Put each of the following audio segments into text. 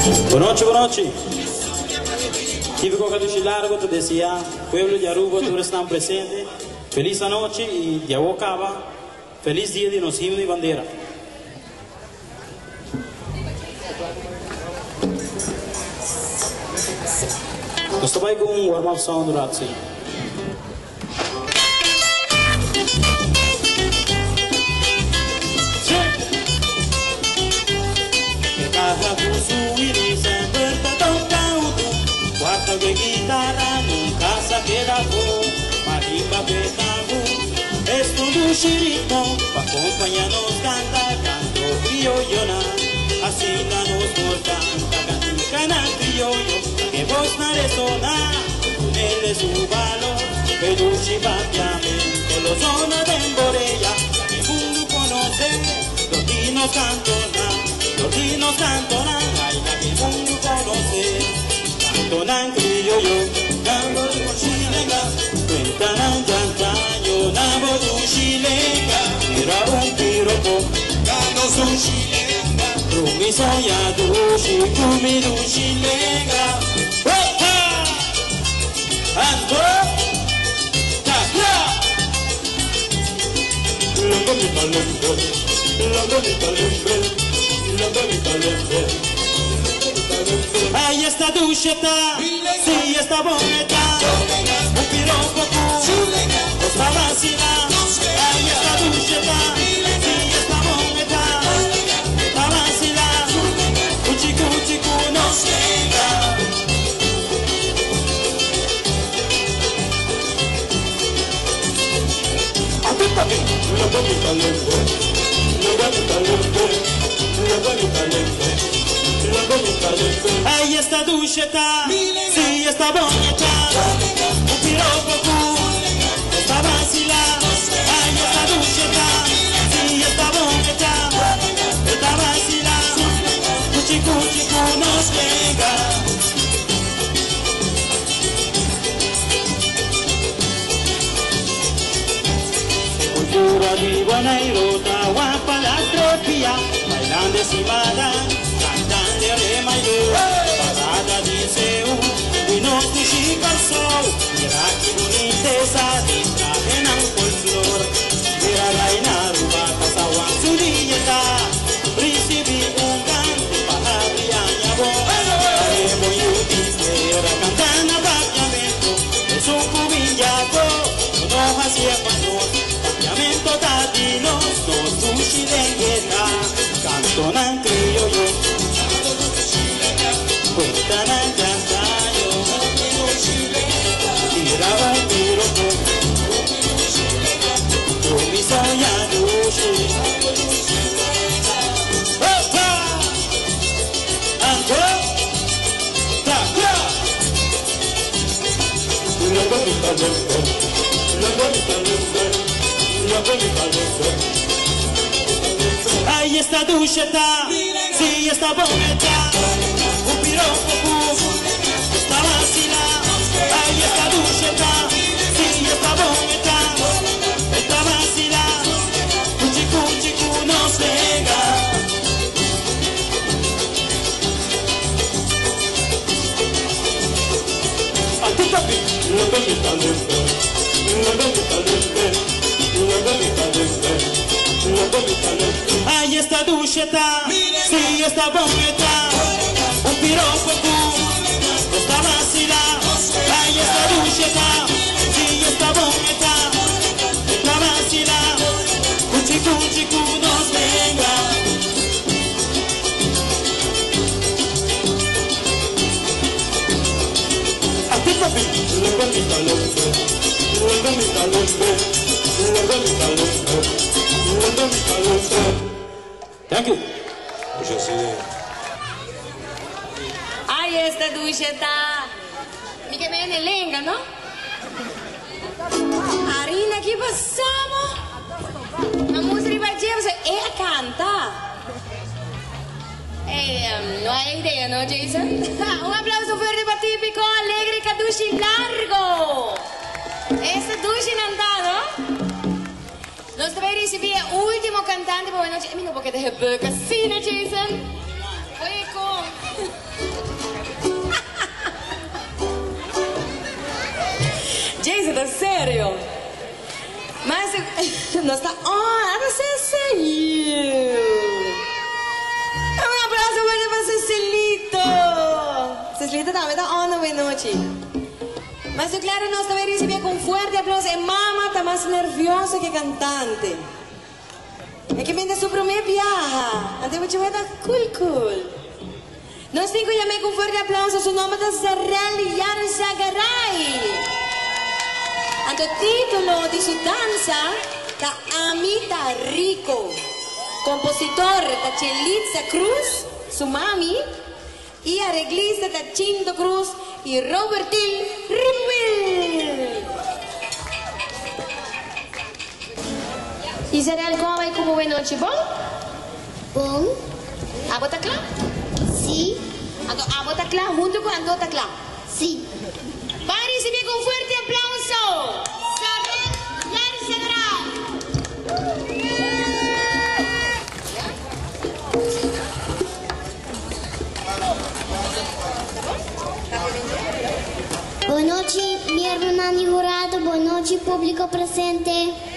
Bon nochi, bon nochi. Típico Cadushi Largo ta desea pueblo di Aruba tur esnan presente feliz anochi y di awo caba feliz dia di nos himno y bandera. Nos ta bay cu un warm up song un rato si. Ay, esta dusheta, sí, esta boneta, un piropo cu nos ta vacila. Ay, esta dusheta, sí, esta boneta, ta vacila. Cuchi, cuchi, cu nos lenga. Ay, esta dusheta, sí, esta boneta, un piropo cu nos ta vacila. Ay, esta dusheta, sí, esta boneta, ta vacila. Cuchi, cuchi, cu nos lenga. Cultura di Bonairo ta guapa la tropia, bailando simada, cantando remayo, parada di seu, y nos dushi Kòrsou, mira ki bunitesa di trahenan folklor. Mira reina Aruba ta sawan su dieta, risibi un canto pa habri aña bo. Haremo yu di tera canta na papiamento, esun cu bin djaco, no hacié pa nos, papiamento ta di nos, nos dushi lengueta, cantonan crioyo, cuentanan chanchayo, tira un piropo, cu mi soña dushi. Opa! Anto, ta kla! Ay, esta dusheta, sí, esta boneta, un piropo cu nos ta vacila. Ay, esta dusheta, sí, esta boneta, ta vacila. Cuchi, cuchi, cu nos lenga. Ay, esta dusheta, sí, esta boneta, un piropo cu nos ta vacila. Ay, esta dusheta, sí, esta boneta, ta vacila. Cuchi, cuchi, cu nos lenga. Thank you. Ay, esta dusheta. Mi ke mene lenga, no? Arina, ki pasamo? Vamos riba James, e a canta. Hey, no hay idea, no, Jason? Un aplauso fuerte pa Típico Alegre Cadushi Largo. Esta dushi nan ta, no? Nos ta bay ricibi e ultimo cantante pa anochi. Mi no por keda gebukt asina, Jason. Oye, con. serio. Mas nos ta on, ata Cece yiu. Un aplauso fuerte pa Cecilito. Cecilito tambe ta on awe nochi. Mas cu claro nos ta bay ricibi cu un fuerte aplauso. E mama ta mas nervioso cu e cantante. E ke bende su prome biaha. Anto e muchacho ta cool cool. Nos tin cu yam'e cu un fuerte aplauso. Su nomber ta Zarel Yarzagaray. Anto titulo di su dansa ta Ami ta Rico. Compositor ta Chelitza Cruz, su mami, y areglista ta Chinto Cruz y Robertin Ribuil. Y Zarel, con a bay cu bo wenochi? Bon? Bon. Abo ta kla? Si. Anto abo ta kla huntu ku Anto ta kla? Si. Ban risibí ku un fuerte aplauso Sabel Yarzagaray. Bon nochi mi hermanan di hurado, bon nochi publico presente.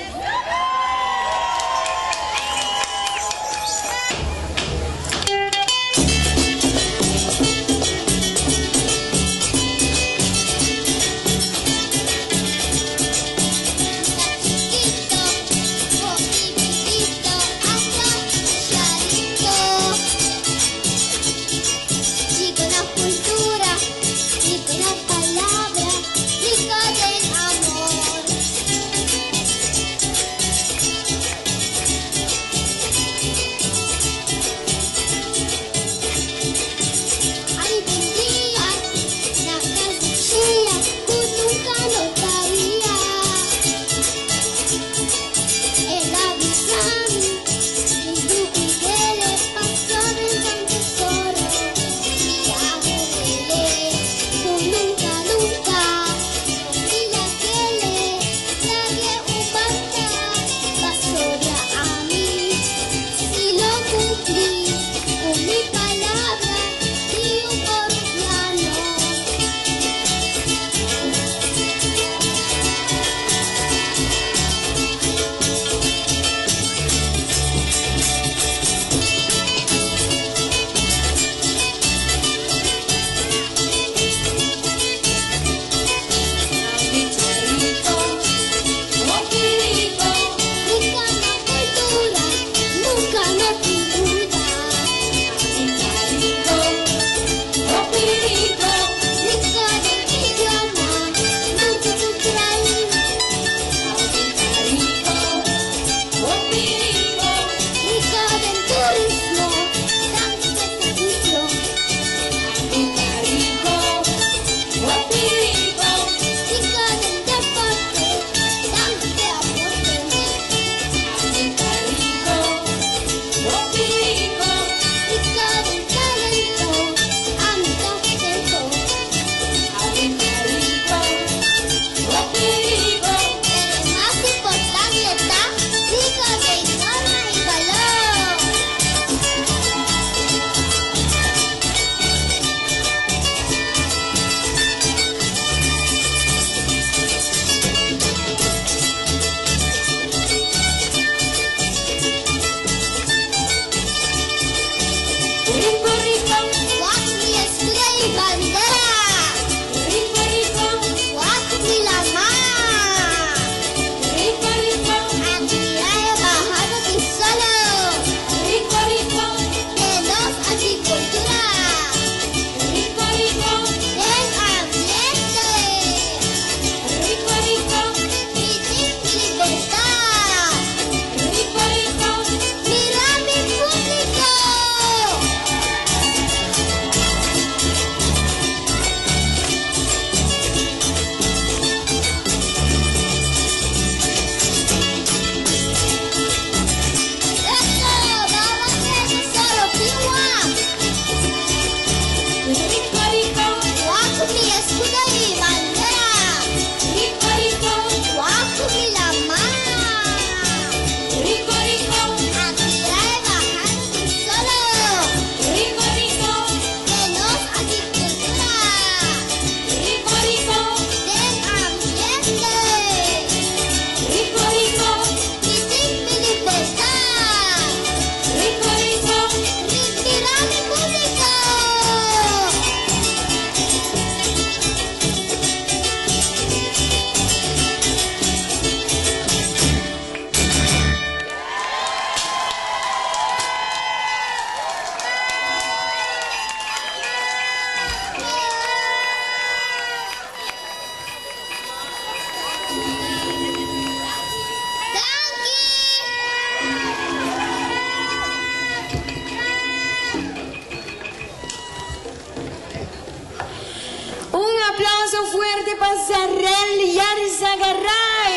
fuerte pa Zarel Yarzagaray.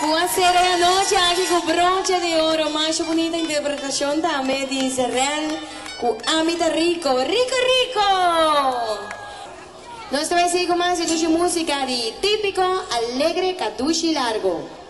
Ku a sera e anochi aki ku broche di oro. Masha bunita interpretashon tambe di Zarel ku Ami ta Rico. Rico Rico! Nos ta bai sigui ku mas di dushi musika di Típiko Alegre Kadushi Largo.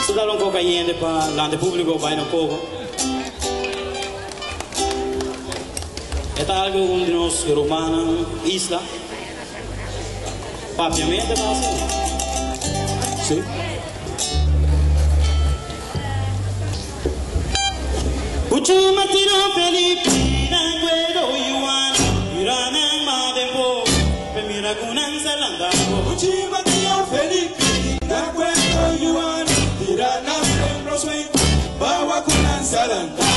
Su dal un cayente pa lante público baila un poco. Esta algo un di nos romana isla. Papiamento ta asina. Sí. Uchima tiro Felipe, Guedo Yuan, Iranan Madembo, Pemira Gunan Salanda. Uchima tiro Felipe, Guedo Yuan, Iranan Rosway, Bawa Kunan Salanda.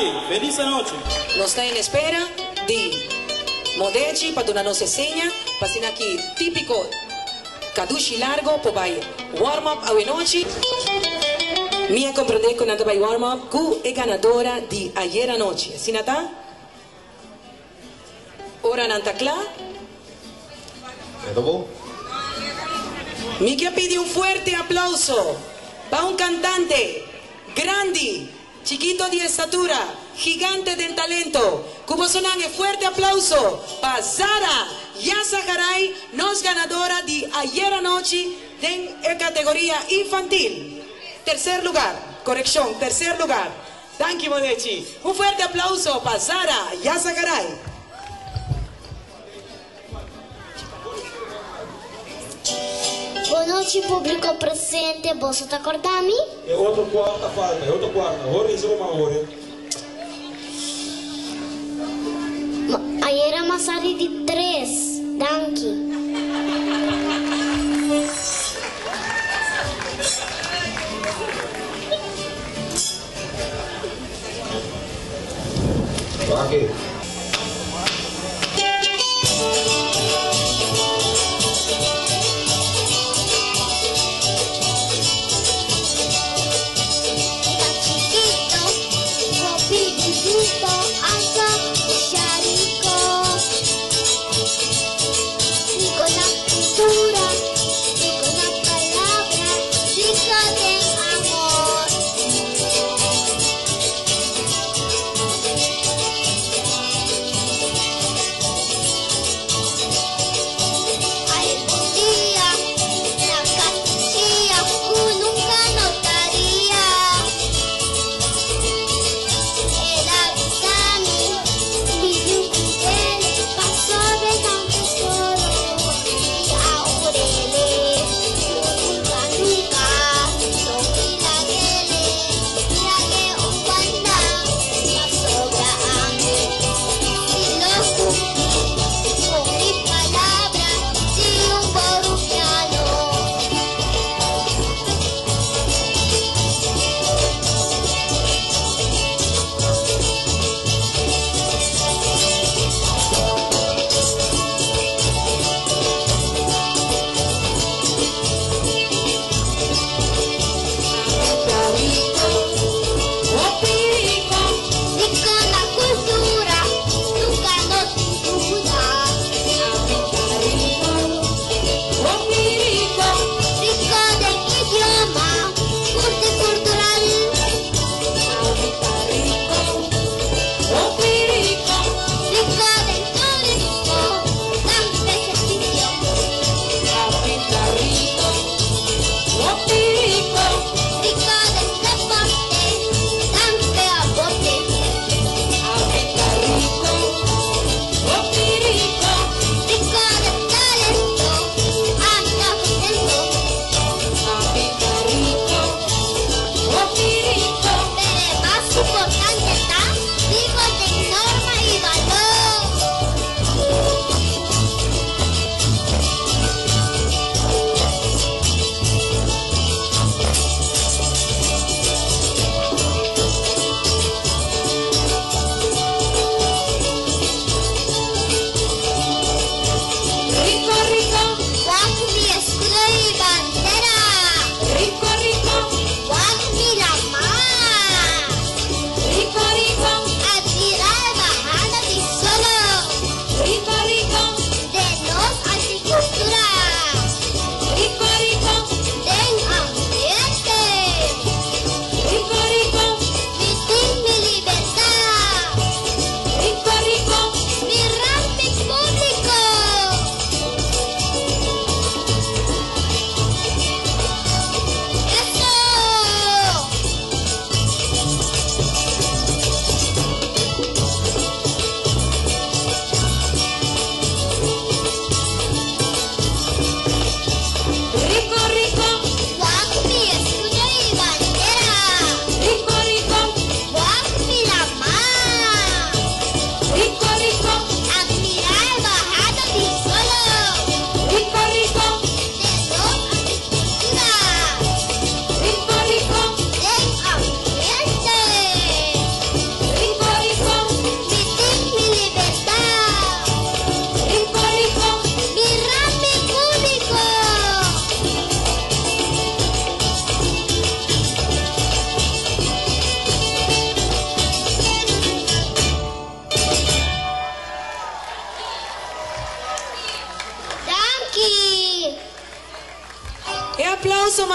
Danki, felis anochi. Nos ta en espera di Modechi pa duna nos e seña pa asina aki Tipiko Kadushi Largo por bai warm up awenochi. Mi a comprende cu nan ta bai warm up cu e ganadora di ayer anochi. Asina ta? Ora nan ta cla. E ta bon? Mi ke pidi un fuerte aplauso pa un cantante grandi, chikito di estatura, gigante den talento. Cu bosonan e fuerte aplauso pa Zara Yassagaray, nos ganadora di ayer anochi den e categoria infantil. Tercer lugar, coreccion, tercer lugar. Danki Modechi. Un fuerte aplauso pa Zara Yassagaray. Bon nochi publico presente, boso ta corda mi? E otro cuarta falta, e otro cuarta. Hoor eens oma hoor. Ayera m'a sali di tres. Danki. Aki. Mi ta chikito, hopi di gusto, anto sharico. Rico na cultura, rico na palabra, rico den amor.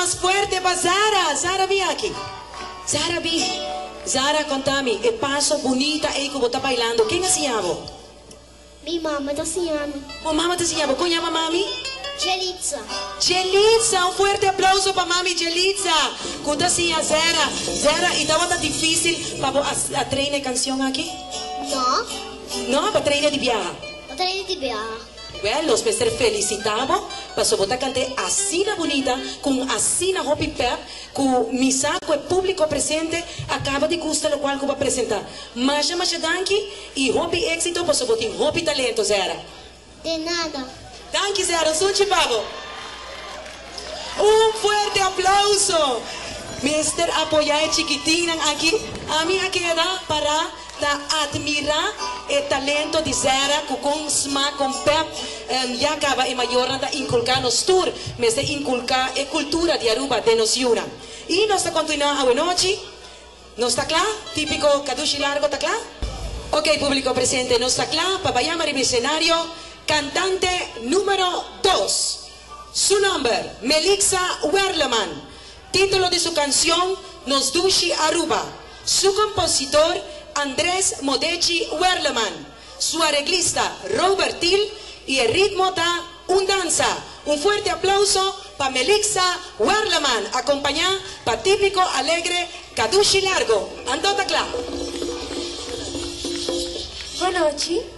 mas fuerte pa Zara. Zara, bin aki. Zara, bin. Zara, conta mi, e paso bunita ey cu bo ta bailando, ken a siña bo? Mi mama ta siña mi. Bo mama ta siña bo. Con yama mami? Jelitza. Jelitza! Un fuerte aplauso pa mami Jelitza cu ta siña Zara. Zara, y tabata dificil pa bo a train e cancion aki? No. No, bo a train e di biaha? Bo a train e di biaha. Wel, nos mester felicita bo paso bo ta cant'e asina bunita, cu un asina hopi pep, cu mi sa cu e publico presente a caba di gusta locual cu bo a presenta. Masha masha danki y hopi exito paso bo tin hopi talento, Zera. De nada. Danki Zera, un sunchi pa bo. Un fuerte aplauso. Mester apoya e chikitinnan aki. Ami a keda para ta admira e talento di Zera cu con smaak con pep ya caba e mayornan ta inculca nos tur mester inculca e cultura di Aruba den nos yunan. Y nos ta continua awe nochi. Nos ta cla? Tipico Cadushi Largo ta cla? Ok publico presente nos ta cla pa bayama riba escenario cantante numero dos. Su nomber Melixa Werleman. Titulo di su cancion Nos Dushi Aruba. Su compositor Andres Modechi Werleman. Su areglista Robert Thiel y e ritmo ta Un Danza. Un fuerte aplauso pa Melixa Werleman acompaña pa Tipico Alegre Cadushi Largo. Anto ta cla. Bonochi.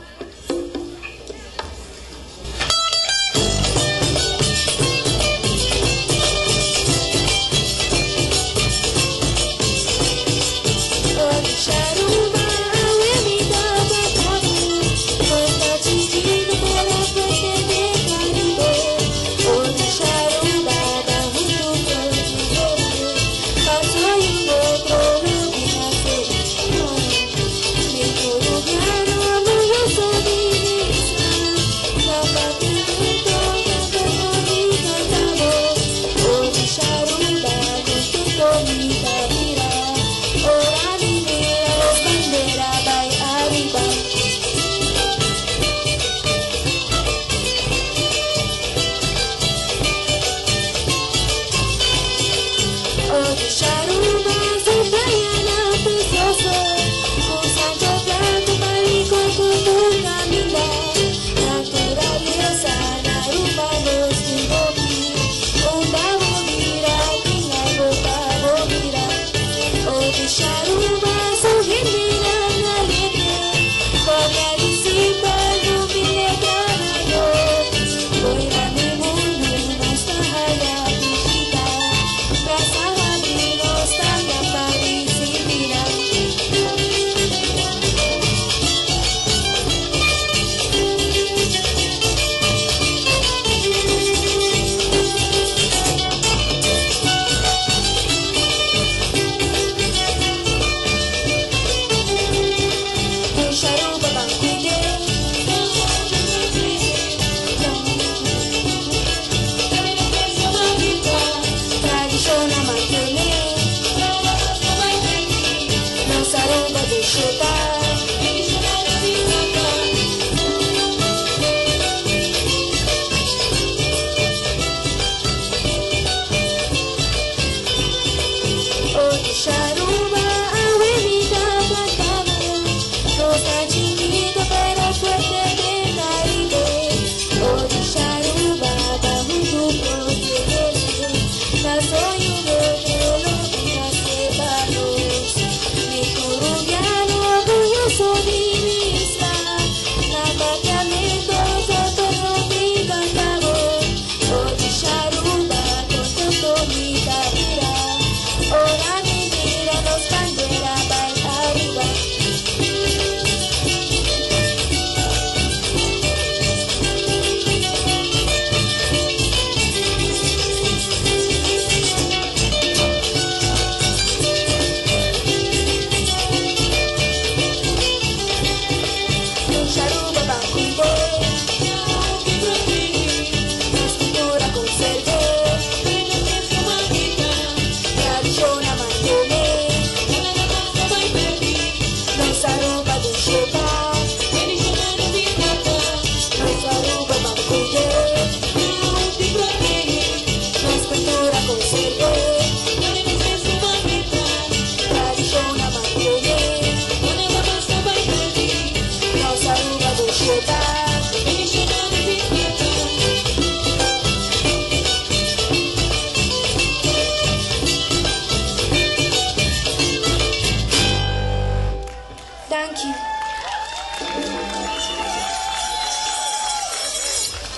Danki.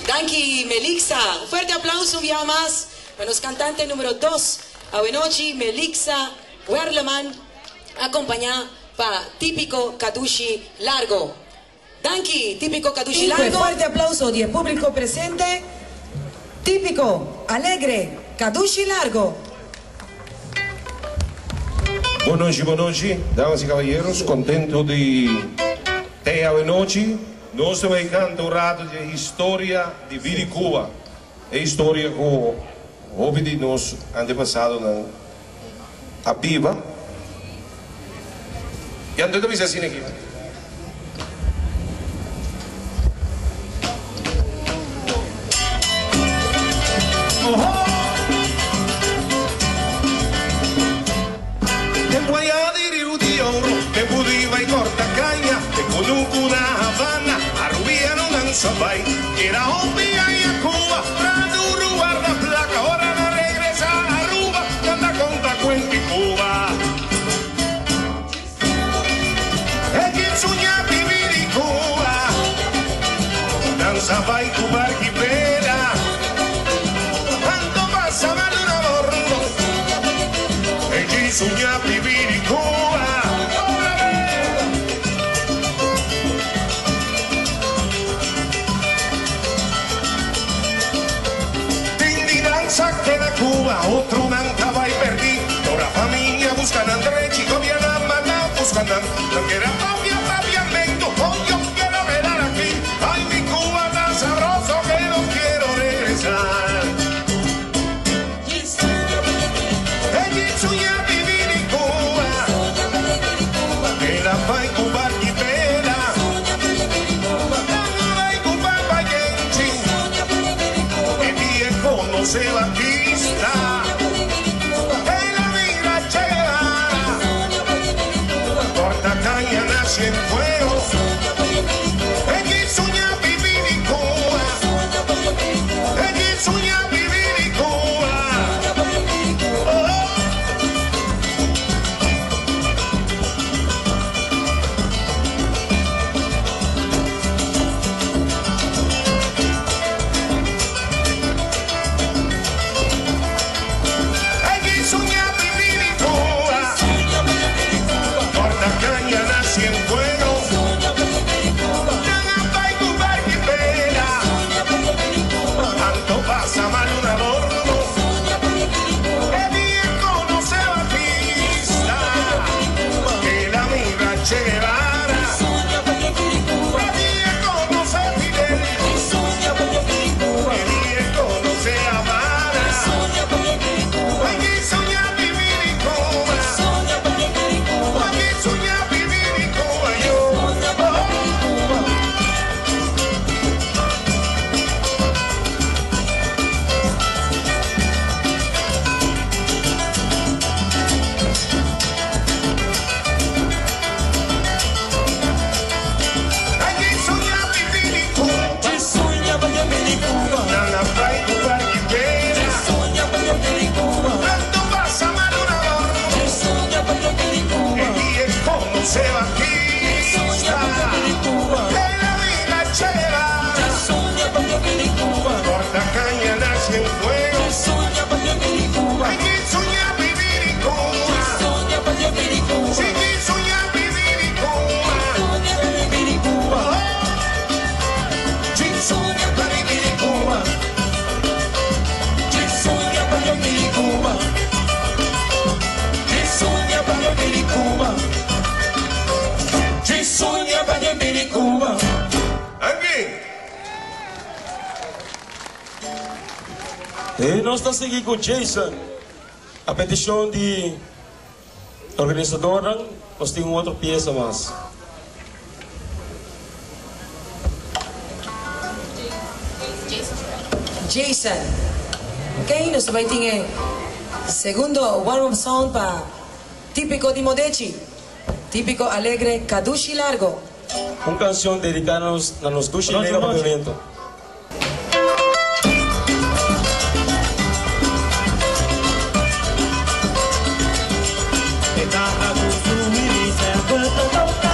Danki Melixa. Un fuerte aplauso un biaha mas pa nos cantante numero dos awenochi Melixa Werleman acompaña pa Tipico Kadushi Largo. Danki Tipico Kadushi Cu e Largo. fuerte aplauso di e publico presente, Tipico, Alegre, Kadushi Largo. Bon nochi, bon nochi, damas y caballeros, contento di te awenochi. Nos ta bay canta un rato di e historia di bida di Cuba, e historia cu hopi di nos antepasadonan a biba. Y anto ta bisa asina aki. Tempu aya di Riu di Oro, tempu di bai corta caña, te cunucu na Havana, Arubianonan sa bai. Era hopi aya Cuba, tra duru warda placa, ora nan regresa Aruba, nan ta conta cuenti Cuba. E kin suña bibi di Cuba, nan sa bai cu barki pera, tanto pasa mal un abordo. E kin suña bibi di Cuba, otra vez. Tin di nan sa keda Cuba, otronan ta bai perdi. Ora famia busca nan drechi, gobierno a manda busca nan. Nan kier a papia papiamento, oh yo quiero quedar aquí. Ay mi Cuba tan sabroso que no quiero regresar. Ey suña bibi di Cuba, el a bai cu barki bela. Nan a bai cu papa Yenchi, e dia e conoce Batista. El a mira Che Guevara, corta caña na Cienfuegos. Ey suña bibi di Cuba, ey suña bibi di Cuba. Oh, oh. Ey suña bibi di Cuba, corta caña na Cienfuegos. Nan a bai cu barki bela, tanto pasa mal un adorno. E dia e conoce Batista, el a mira Che Guevara. E dia e conoce Fidel, e dia e conoce Habana. Ey suña bibi di Cuba, ey suña bibi di Cuba yo. Oh. Ey suña bibi di Cuba, nan a bai cu barki bela, tanto pasa mal un adorno. E dia e conoce Batista, el a mira Che Guevara, corta caña na Cienfuegos. Ey suña bibi di Cuba, sí, suña bibi di Cuba. Oh, suña bibi di Cuba, suña bibi di Cuba, suña bibi di Cuba, suña bibi di Cuba. Angie. Y nos ta sigui cu Jason. A peticion di organisador, nos tin un otro pieza mas. Jason. Ok, nos ta bay tin e segundo warm-up song pa Tipico di Modechi. Tipico Alegre Kadushi Largo. Un cancion dedica na nos dushi lenga papiamento. E tata cu su milicia ta toca.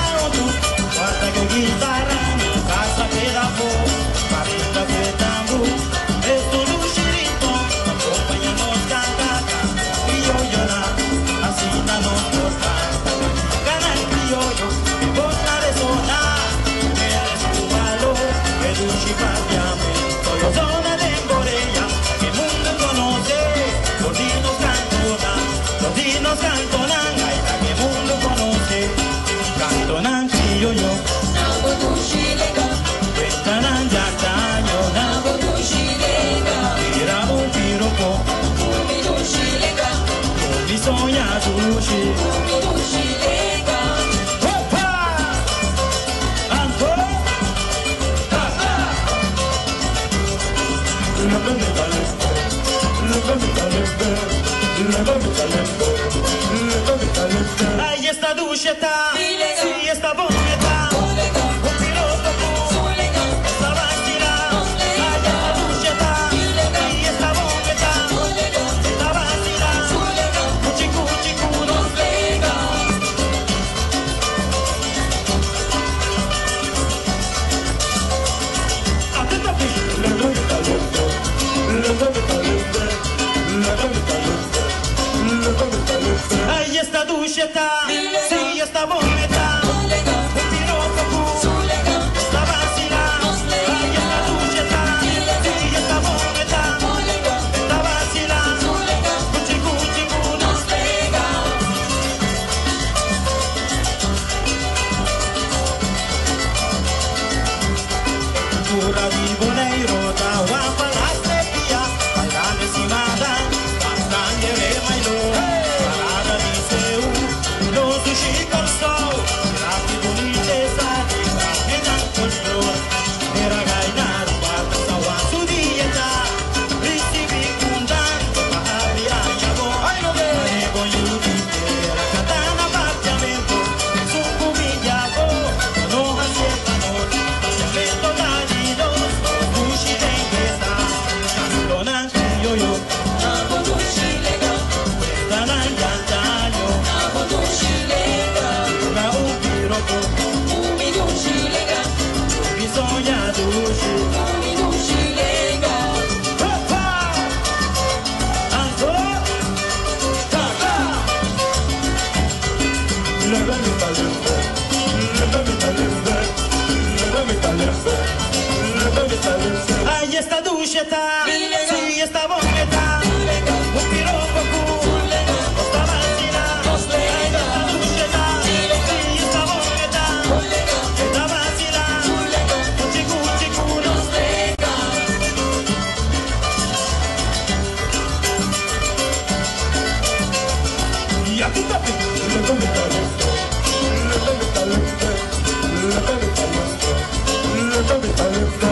Ahí está ducheta, sí está bonita. Un piropo, esta vacila. Ahí está ducheta, sí está bonita. Esta vacila. Cuchi, cuchi, cu, nos lega. Ahí está ducheta, sí está bonita. Un piropo, esta vacila. Ahí está ducheta, sí está bonita. Esta vacila. Cuchi, cuchi, cu, nos lega. Cultura di Boneiro, da guapa las trepia, bailando encima da, cantando remailo, parada di seu, los dushi corso, rapi boniteza, di dan folklore, era gainar, guarda sawa su dieta, recibi kundan, pahabri ayabo, ay no ve, ego yuditera, katana papiamento, sucumillabo, no haciendo Paseamento dalidos, dushi tengeta, cantonan criollo, cuestanan cantaño, una un piropo, bisoña dushi, ¡Opa! ¡Anto! ¡Ta, ta! Ahí está ducheta, sí está bonita, un piropo cool, está vacila. Ahí está ducheta, sí está bonita, está vacila. Cuchi cuchi cu nos lega.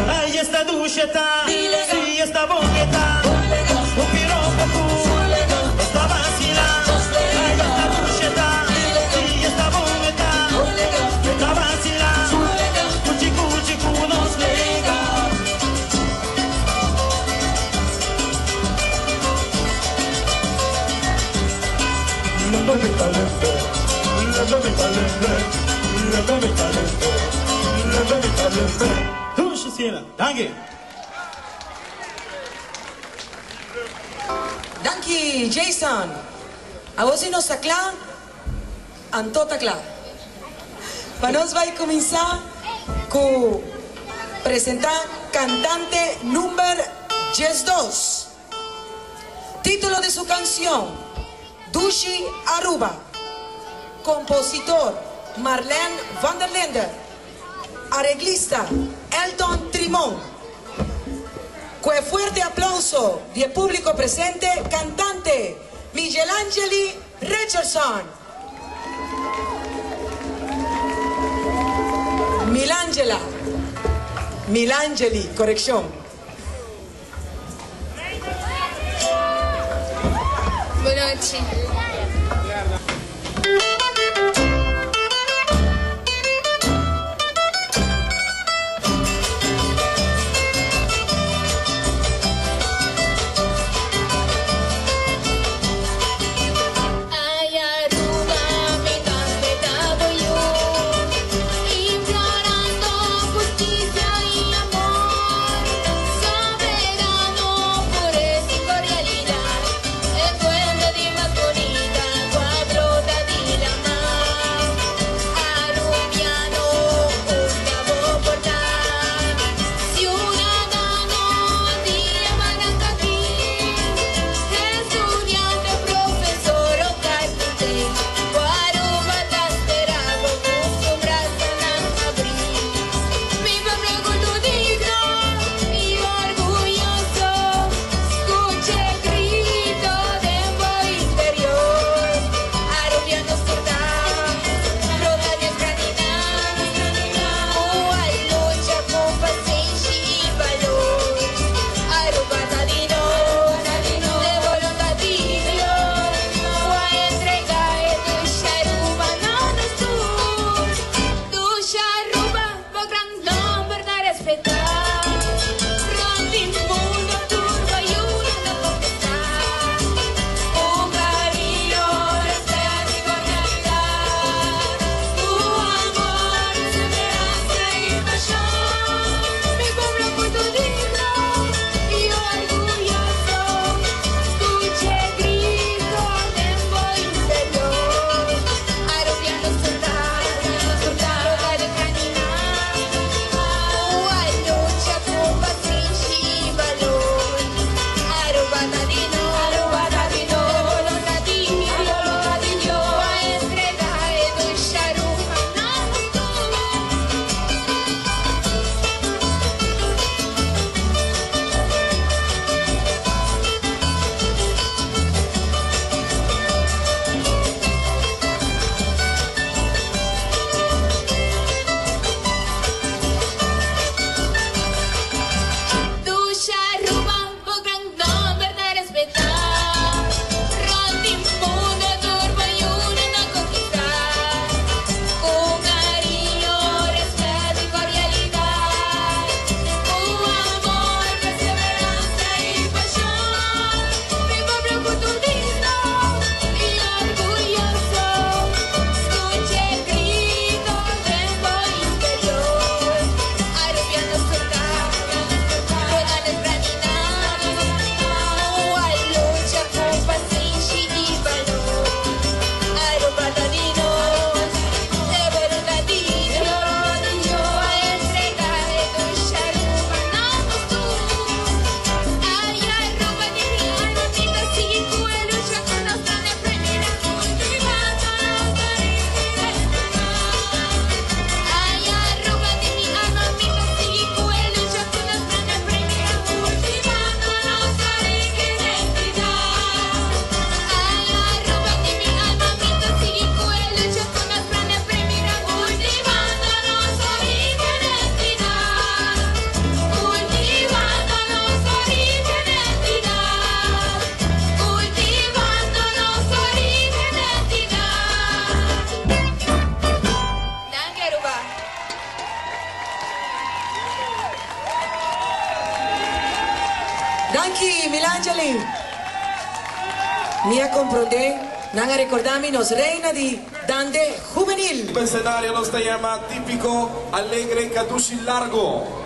Ahí está ducheta, sí está bonita, un piropo cool, está vacila. Ahí está ducheta, sí está bonita, está vacila. Cuchi cuchi cu nos lega. Dushi Sina, danke. Danki, Jason. Awor si nos ta kla, anto ta kla. Pa nos bai kuminsá ku presentá kantante number 12. Título di su kanshon, Dushi Aruba. Kompositor, Marlene van der Linde. Areglista, Elton Trimon. Ku e fuerte aplauso di e públiko presente, kantante Michelangeli Richardson. Milangela. Milangeli, korekshon. Bon nochi. Ay Aruba, mi tambe ta bo yu, implorando justicia y amor, soberano, pureza y cordialidad, e pueblo di mas bonito. Danki, Milangeli. Mi a komprondé, nan a rekordá mi nos reina di Dande Hubenil. Riba escenario nos ta yama Típico Alegre Kadushi Largo.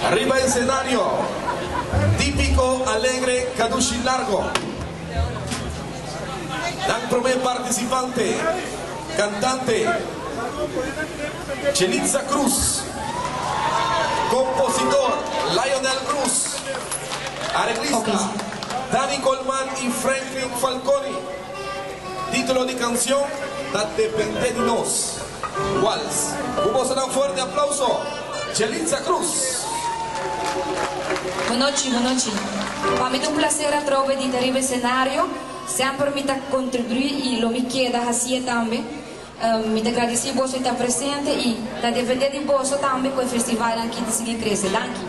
Arriba escenario, típico, alegre, Kadushi Largo. Dan promé partisipante, kantante, Chelitza Cruz. Kompositor, Lionel Cruz. Areglista, Danny Colman i Franklin Falconi. Título di kanshon, Ta dependé di nos. Wals. Ku boso un fuerte aplouso, Chelitza Cruz. Bon nochi, bon nochi. Pa mi ta un plaser atrobe di ta riba escenario. Semper mi ta contribui y lo mi keda haci'e tambe. Mi ta gradici boso di ta presente y ta depende di boso tambe cu e festival aki ta sigui crece. Danki.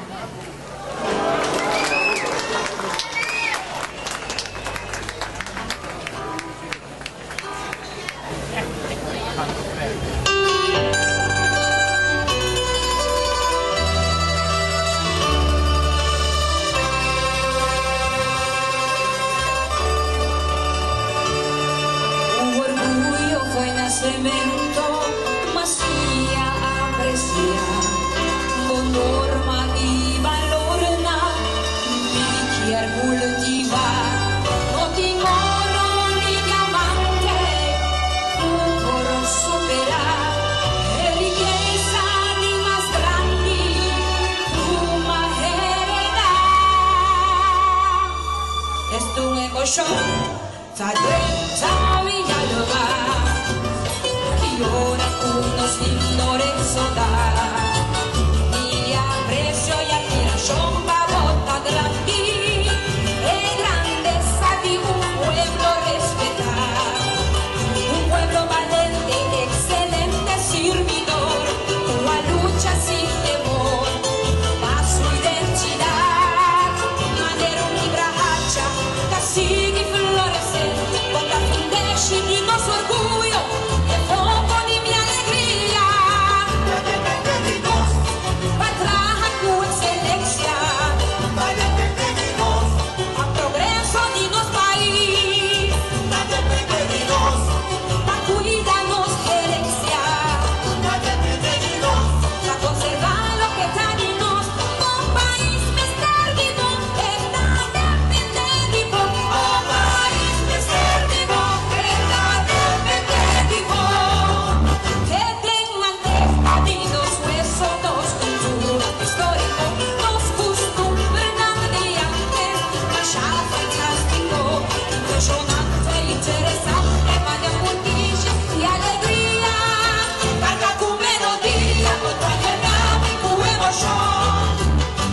Un orguyo foi nacemento, mas sia aprecia bo norma y balornan mi kier cultiva. No tin oro ni diamante cu por supera. Esta un emoshon ta drenta mi alma Ki ora ku nos himno resoná Mi apresio i atmirashon pa bo ta grandi E grandesa di un pueblo respetá Un pueblo balente, ekselente sirbidor Ku a lucha sin temor pa su identidat Manera un libra hacha ta sigui floresé Bo ta fundeshi di nos orguyo E foco di mi alegria Ta depende di nos Pa traha cu excelencia Ta depende di nos Pa progreso di nos pais Ta depende di nos Pa cuida nos herencia Ta depende di nos Pa conserva loke ta di nos Bo pais mester di bo E ta depende di bo Bo pais mester di bo E ta depende di bo Te den manteca di nos hueso Nos cultura historico Nos custumbernan di antes Masha fantastico Impresionante interesante Manda puntishi y alegria Carga cu melodia Bo ta yena mi cu emocion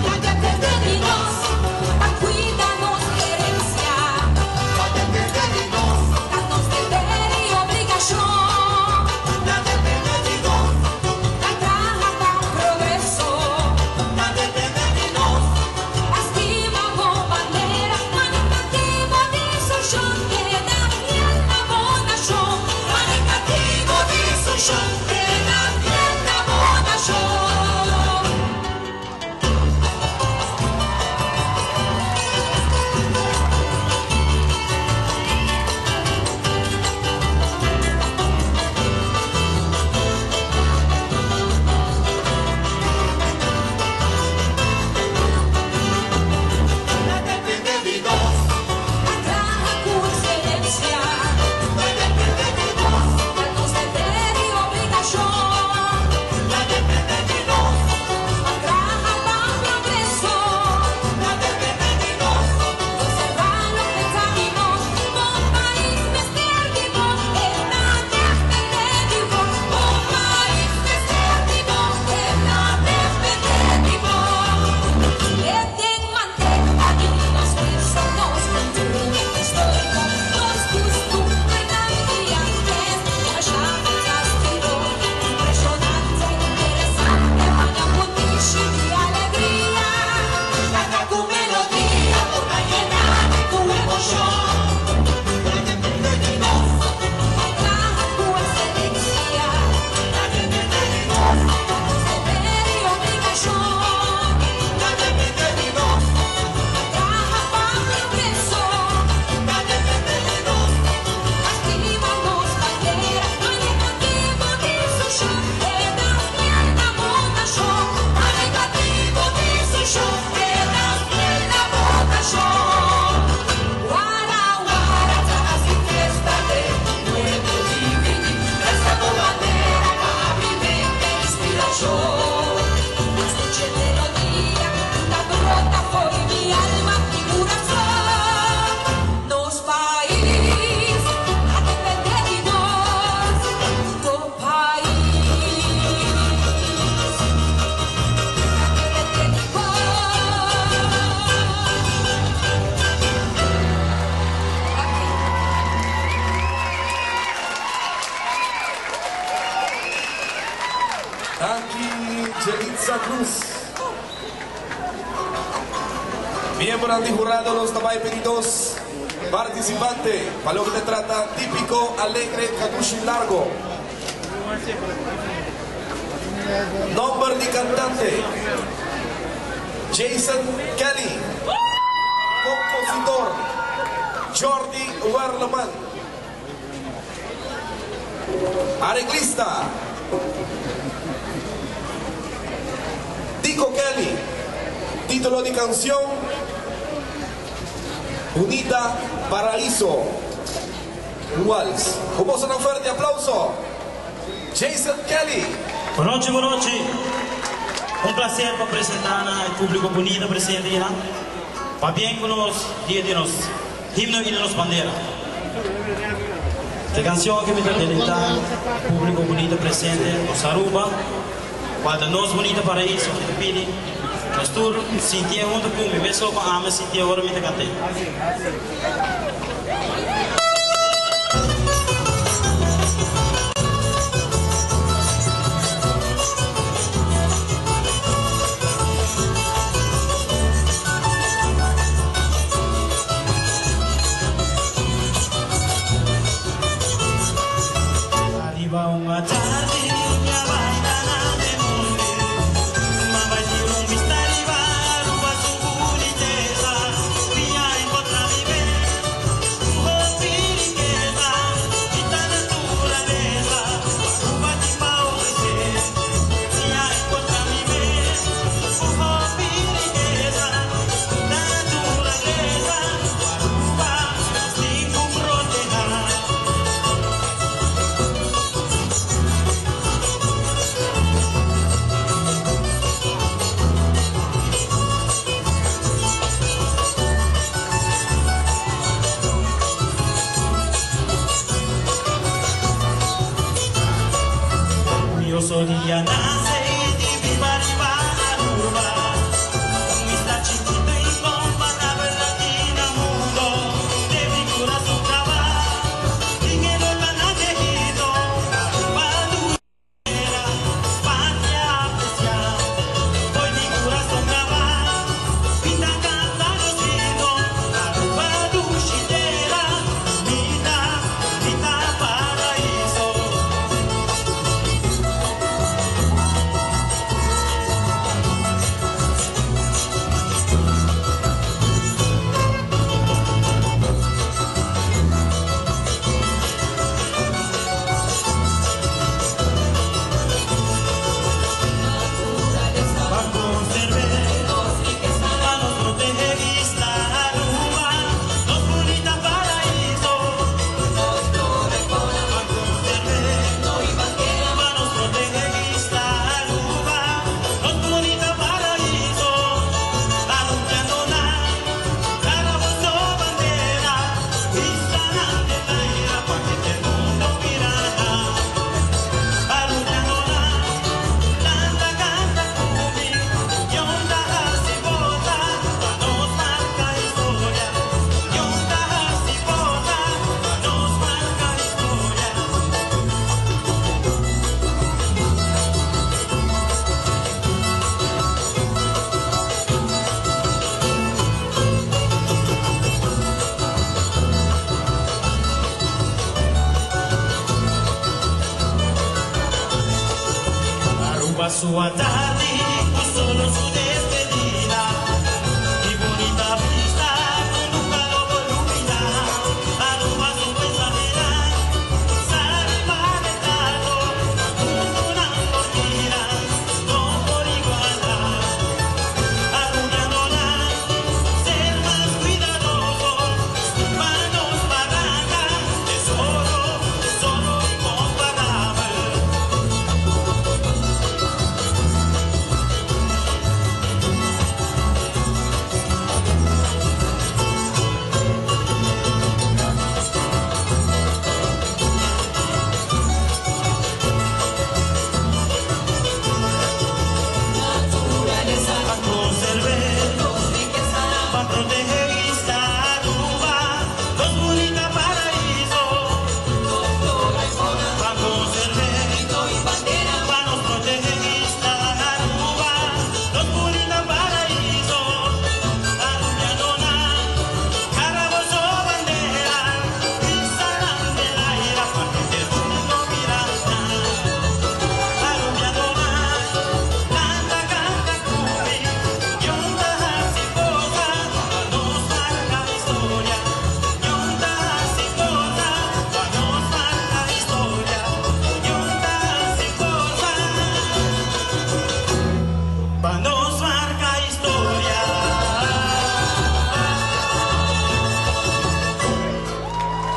Ta depende di nos Pa cuida nos herencia Ta depende di nos Ta nos deber y obligacion Ta depende di nos Ta traha pa progreso Ta depende di nos Pa stima bo bandera Manifestivo di solucion Keda fiel na bo nacion Manifestivo di solucion Keda fiel na bo nacion. Ta depende di nos. Pa traha ku eksperensia. Ta depende di nos. Ta nos deber i obligashon. Ta depende di nos. Pa traha pa progreso. Ta depende di nos. Konservá loke ta di nos. Bo pais mester di bo. E ta depende di bo. Bo pais mester di bo. E ta depende di bo. E den manteca di nos hueso, nos cultura historico, nos custumbernan di antes. Masha fantastico, impresionante, interesante, baña cu dishi di alegria. Canta cu melodia, bo ta yena mi cu emocion. Ta depende di nos, pa traha cu excelencia. Ta depende di nos, ta nos deber y obligacion. Ta depende di nos, pa traha pa progreso. Ta depende di nos, pa stima nos bandera. Manifestivo di solucion, keda fiel na bo nacion. Manifestivo di solucion, keda fiel na bo nacion. Wara wara ta haci fiesta den un pueblo dividi. Resta bo bandera pa habri mente inspiracion. Scucha e melodia ta brota fo'i mi alma y curason. Nos pais ta depende di nos. Bo pais ta depende di bo. Ok. Danki Jelitza Cruz. Miembronan di hurado nos ta bai pidi dos participante pa loke ta trata Tipico Alegre Kadushi Largo. Nomber di cantante, Jason Kelly. Compositor, Jordi Werleman. Areglista, Tico Kelly. Titulo di cancion, Bunita Paraiso. Un wals. Cu boso nan fuerte aplauso, Jason Kelly. Bonochi bonochi. Un placer pa presenta na e publico bunita presente akinan. Pabien cu nos dia di nos. Himno i nos bandera. E kansion aki mi ta deleitá públiko bunita presente nos Aruba, kual ta nos bunita paraíso. Mi ta pidi nos tur sintié huntu ku mi, mesun ku ami a sintié ora mi ta kant'é. Ariba un atardi mi a bai cana den monte, m'a bai tira un bista riba Aruba su buniteza, mi a encontra mi mes cu hopi rikeza di ta naturaleza cu Aruba tin pa ofrece. Mi a encontra mi mes cu hopi rikeza di ta naturaleza cu Aruba nos tin cu proteha. Orguyoso di a nace y di biba riba Aruba, un isla chikito incomparabel aki na mundo. Den mi curason caba, tin e nota na viejito, Aruba dushi patria apreciá. Hoy mi curason caba, mi ta canta nos himno, Aruba dushi tera, bunita, bunita paraíso. Pa conserve, pa nos protege isla Aruba, nos bunita paraíso. Pa conserve, pa nos protege isla Aruba, nos bunita paraíso. Anunciando na cara boso bandera, isla de tierra, pa que el mundo mira. Anunciando na Canta, canta cu mi, Yonda hasi bota, pa nos marca historia. Yonda hasi bota, pa nos marca historia. Aruba su atardi, cu solo su despedida y bonita vista, cu nunca lo por olvida. Aruba su pensamiento, sale para retrato, una mordida, no por igualdad. Arruinándola, ser más cuidadoso, manos barraca, tesoro, tesoro incomparable. Pa conservar, pa proteger isla Aruba, nos bonita paraíso. Pa conservar, pa nos proteger isla Aruba, nos bonita paraíso. Arubianona, caraboso bandera, isla del aire, pa que el mundo mira. Arubianona, canta, canta cu mi, yonda hasi bota, pa nos marca historia. Yonda hasi bota, pa nos marca historia. Yonda hasi bota, pa nos marca historia.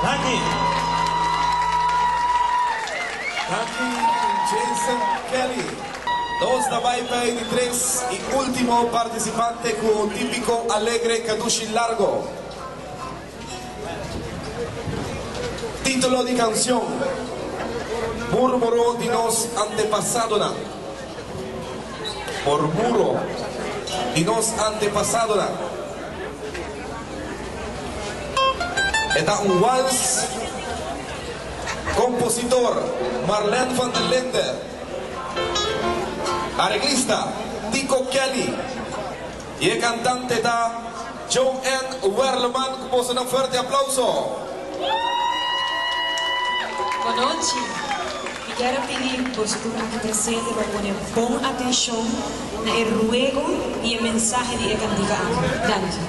Danki. Danki, Jason Kelly. Nos ta bai pa e di tres y ultimo participante cu Tipico Alegre Cadushi Largo. Título di kanshon, Murmuro di nos antepasadonan. Murmuro di nos antepasadonan. E ta un wals. Kompositor, Marlene van der Linde. Areglista, Tico Kelly. I e kantante ta Joanne Werleman. Ku boso nan fuerte aplauso. Bonochi. Mi kier a pidi boso tur aki presente pa pone bon atencion na e ruego y e mensahe di e cantica aki. Danki.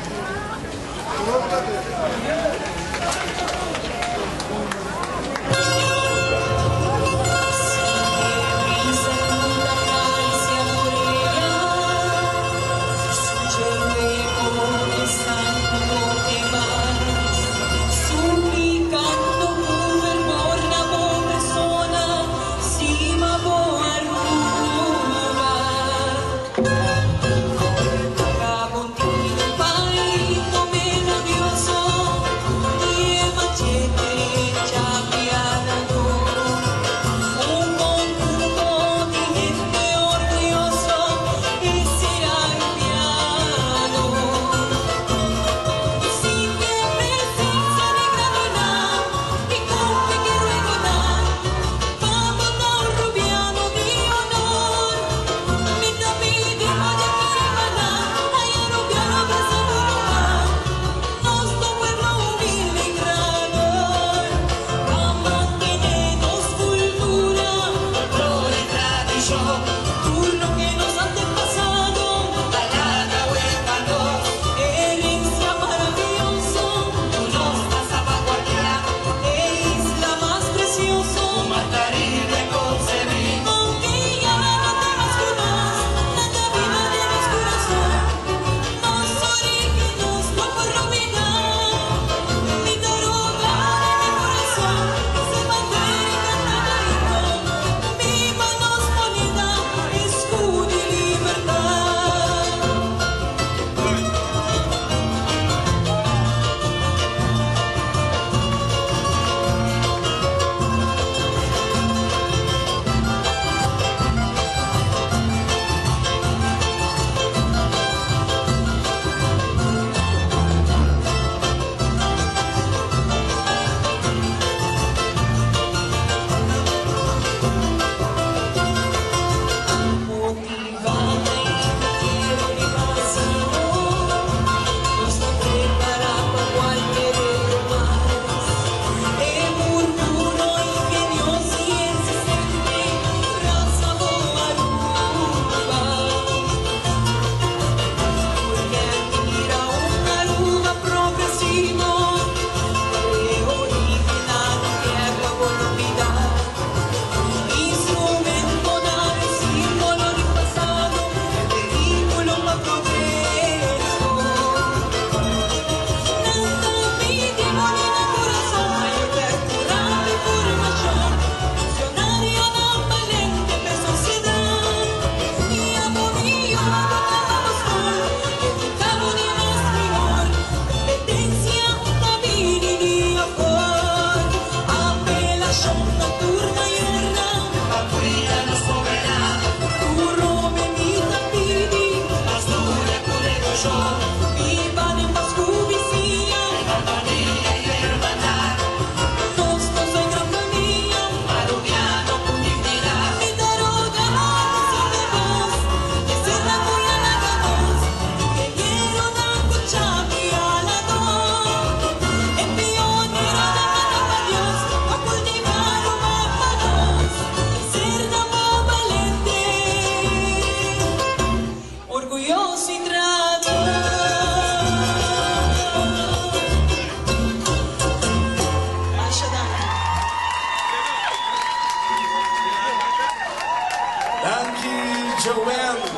Danki Joanne.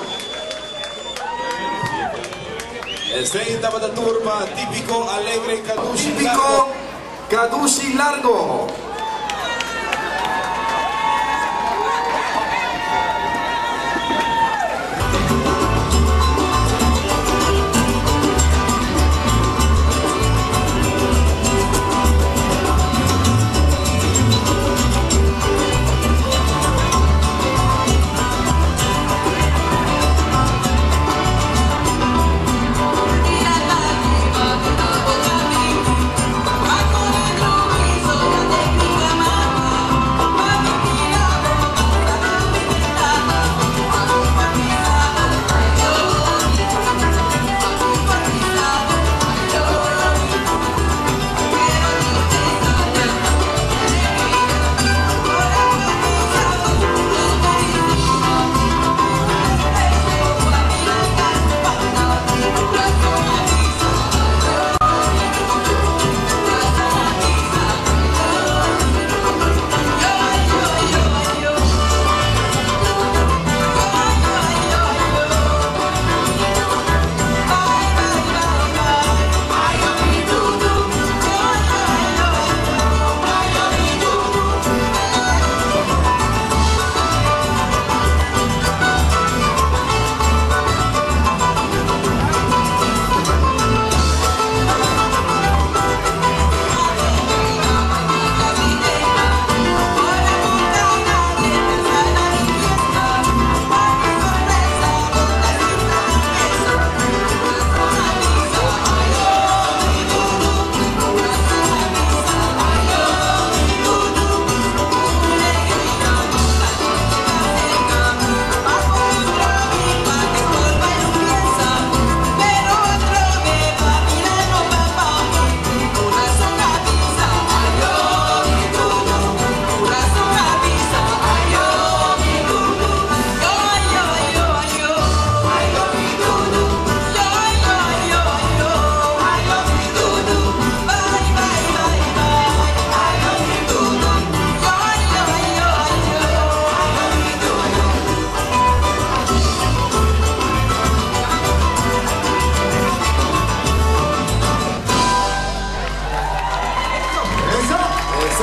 Esey tabata tur pa Tipico Alegre Cadushi Largo. Cadushi Largo.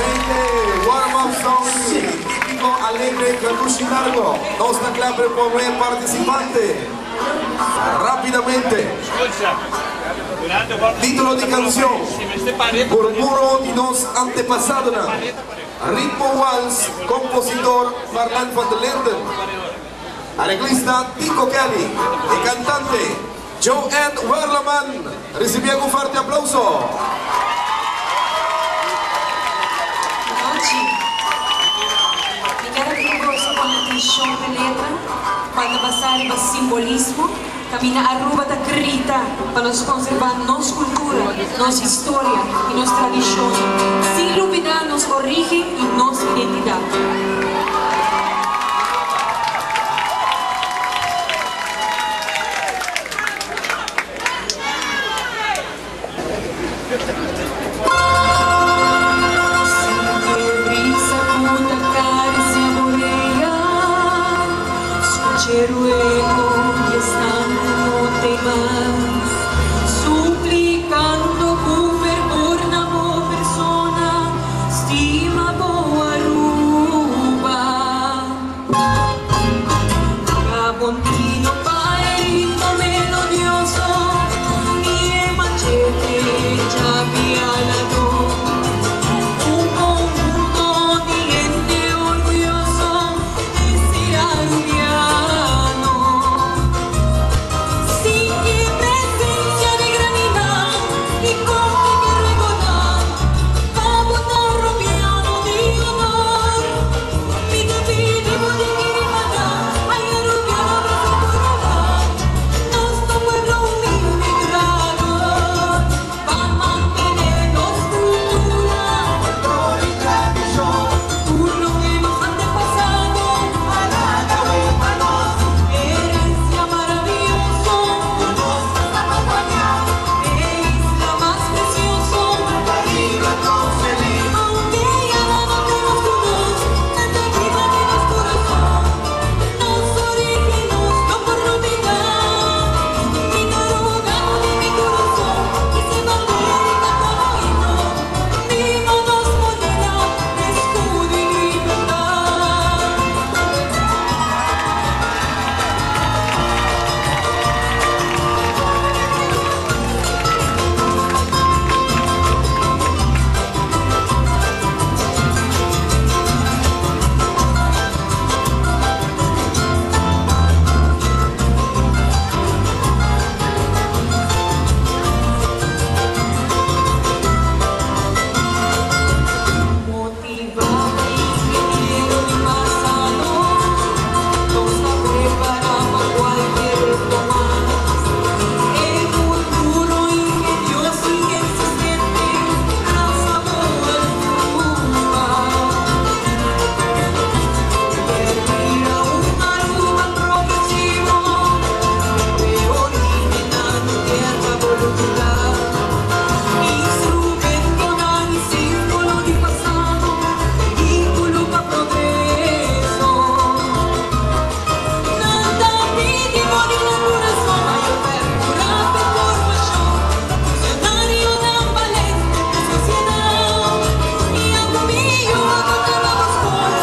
Aceite, warm-up song, Típico Alegre Kadushi Largo. Nos ta cla pa e participante. Rapidamente. Titulo di cancion: Murmuro di nos antepasadonan. Ritmo Wals, compositor Marlan van der Linden. Areglista Tico Kelly. Y cantante Joanne Werleman. Recibi un fuerte aplauso. Nochi. Mi kier pidi boso pone atencion na letra, cual ta basa riba simbolismo, caminda Aruba ta grita pa nos conserva nos cultura, nos historia y nos tradicion, sin lubida nos origen y nos identidad. Sinti e brisa cu ta caricia bo rea, Scucha e ruego di esnan cu no t'ey mas, Suplicando cu fervor na bo persona, Stima bo Aruba. Paga bon tino pa e ritmo melodioso di e machete chapialadó. Un conjunto di hende orguyoso di ser arubiano. Sinti e presencia di grandinan y come e ruegonan pa bo ta arubiano di honor. Mi ta pidi bo di kere manda ay arubiano brasa por favor. Nos ta pueblo humilde y trahador pa mantene nos cultura, folklor y tradicion. Tur loke nos antepasado a laga pa nos, herencia maraviyoso cu nos ta salvaguardia. E isla mas precioso, Caribe nos feliz. Aunke ya nan no ta mas cu nos, nan ta biba den nos curason. Nos origen nos no por lubida. Mi ta roga bo di mi curason, hisa e bandera y canta bo himno. Viva nos moneda, escudo y libertad. Motiva pa ingeniero di pasado, nos ta prepara pa cualkier reto mas. E futuro ingenioso y resistente, brasa bo Aruba. Bira un Aruba progresivo, e origen no kier pa bo lubida. Instrumentonan y simbolo di pasado, vehiculo pa progreso. Nan ta pidi bo di nan curason, mayor percura pa formacion. Funcionarionan balente pa sociedad, y abo mi yiu a caba bo scol,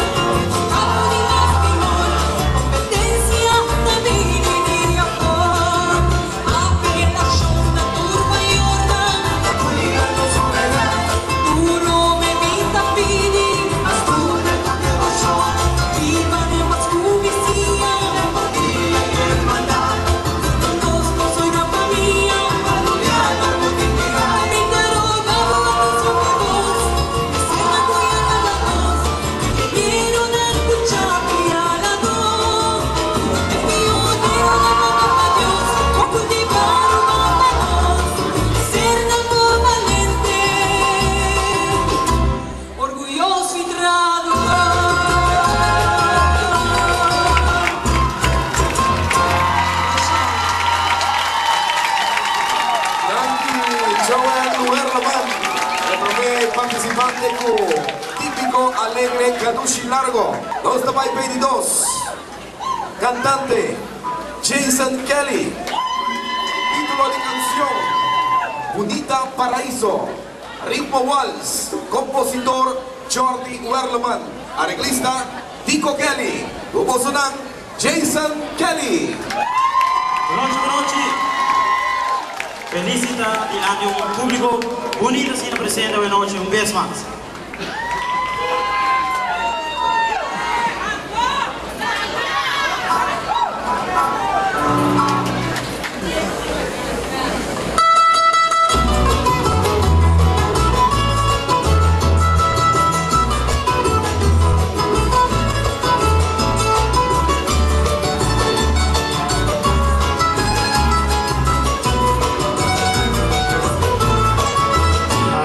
educado di mas mihor, competencia ta bini di afor. Apelacion na tur mayornan, cuida nos soledad. Duro me mi ta pidi, studia cu devocion, biba den paz cu bisiña, empatia y hermandad. Nos no soy gran famia, arubiano con dignidad. Mi ta roga bo atencion pa bos, esena cu ya cada nos, ingenieronan cu chapialadó. E pioneronan manda pa Dios, cu cultiva Aruba pa nos, sernan bo balente, orguyoso y trahador. Danki Joanne Werleman, e prome participante cu Típico Alegre Kadushi Largo. Nos ta bay pa di dos. Cantante Jason Kelly. Titulo di cancion Bunita Paraiso. Ritmo Wals. Compositor Jordi Werleman. Areglista Tico Kelly. Ku bosonan Jason Kelly. Bon nochi, bon nochi. Felicita dilanti un publico bunita asina presente awe nochi un bes mas.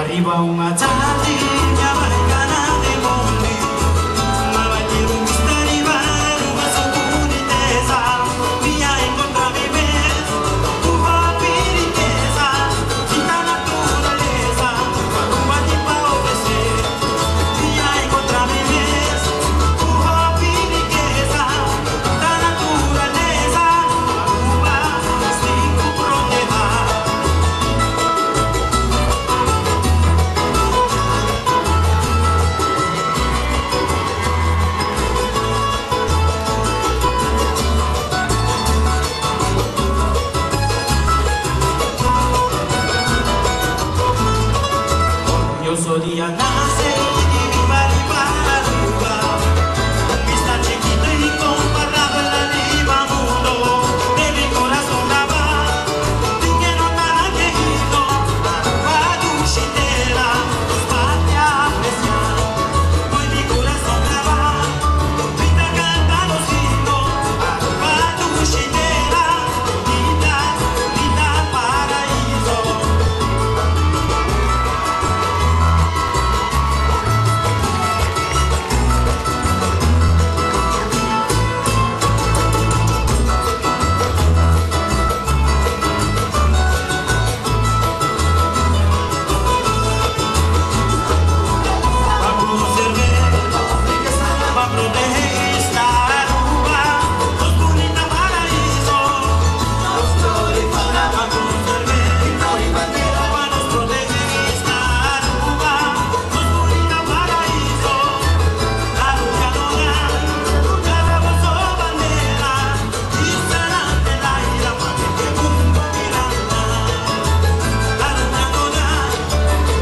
Ariba un atardi mi a bai cana den mondi, m'a bai tira un bista riba Aruba su buniteza, mi a encontra mi mes cu hopi rikeza, di ta naturaleza cu Aruba tin pa ofrece. Mi a encontra mi mes cu hopi rikeza, di ta naturaleza cu Aruba nos tin cu proteha. Orguyoso di a nace y di biba riba Aruba, un isla chikito incomparabel ariba mundo. Den mi corazon graba, tin ke no ta kerido, Aruba dushi tera, nos patria apreciá. Hoy mi corazon graba, mi ta canta nos himno, Aruba dushi tera, bunita, bunita paraíso. Pa conserve, pa protege isla Aruba, nos bunita paraíso. Pa conserve, pa nos protege isla Aruba, nos bunita paraíso. Arubianonan, carga boso bandera, hisa nan den aire pa henter mundo mira nan. Arubianonan,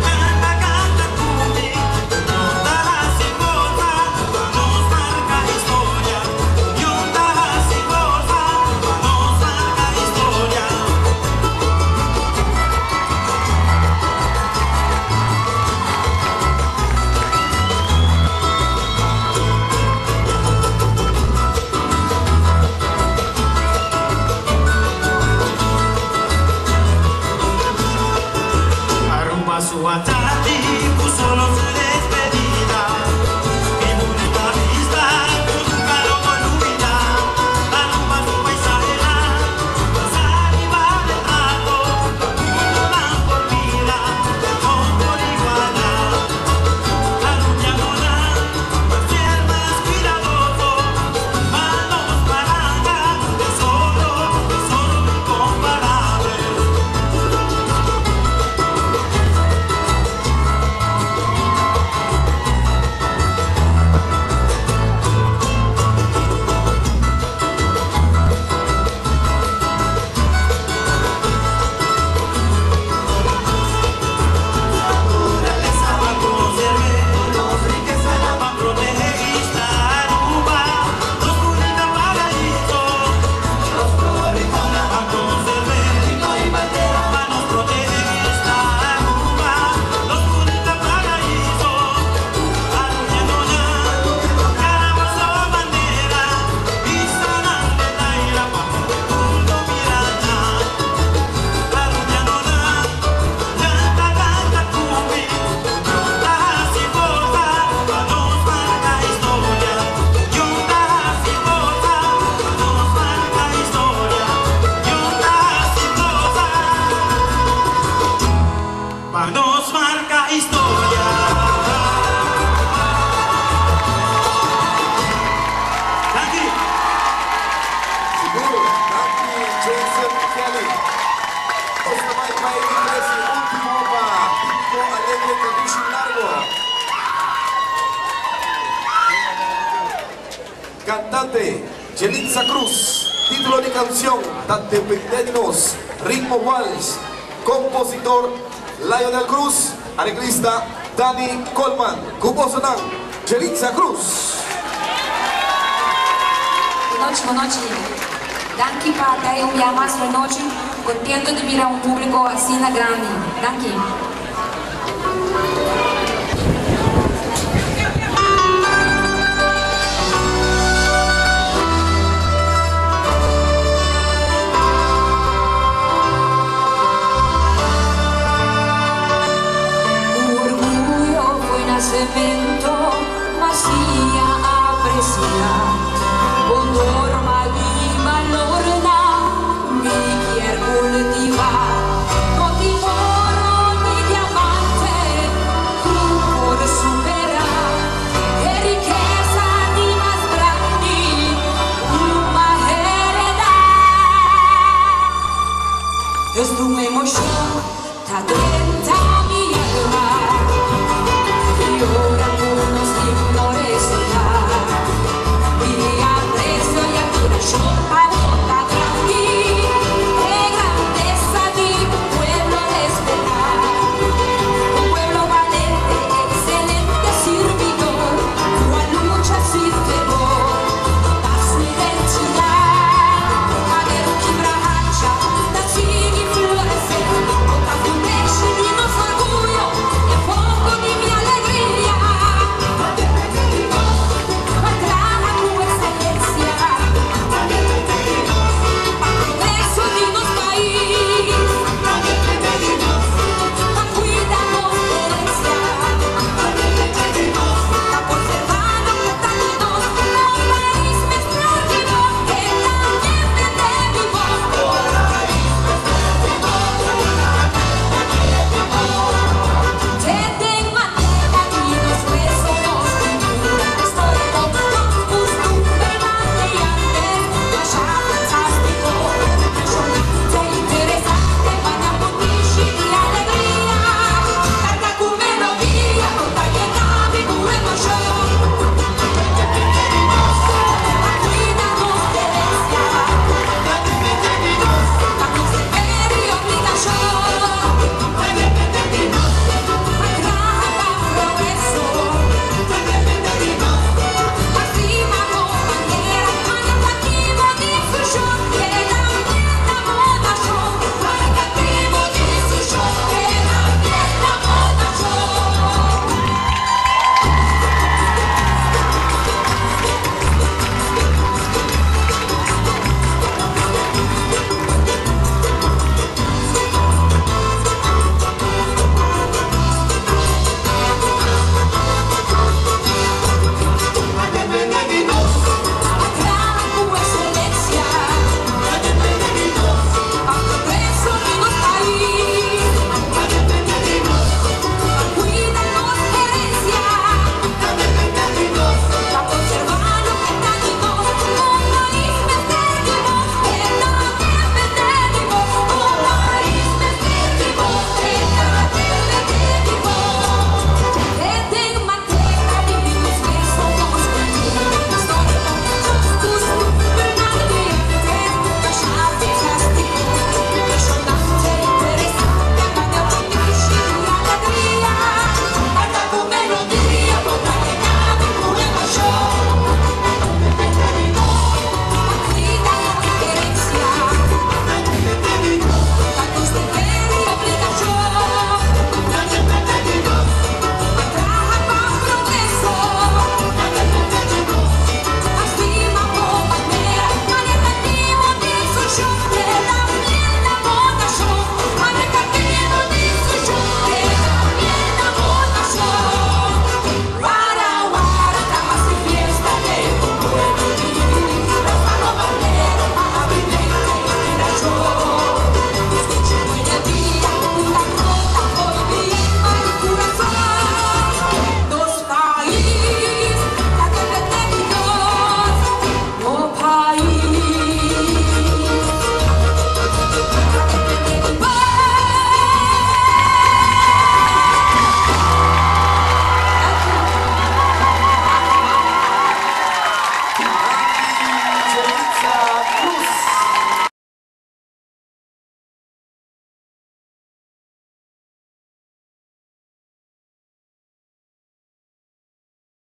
canta, canta cu mi, Union ta haci forsa, pa nos marca historia. Union ta haci forsa, pa nos marca historia. Aruba su atardi cu solo su despedida. Ke bunita vista cu nunca lo por lubida. Aruba su paisahenan, basa riba retrato, pa mundonan por mira, no por iguala. Arubianonan, pa ser mas cuidadoso, tuma nos baranca, tesoro, tesoro incomparabel. Cantante, Jelitza Cruz. Título di canción, Ta Depende di Nos. Ritmo Wals. Compositor, Lionel Cruz. Areglista, Danny Coleman. Cu bosonan, Jelitza Cruz. Bon nochi, bon nochi. Danki pa ta un dia mas bon nochi. Contento di mira un publico asina grandi. Danki. Orgullo fue nacimiento.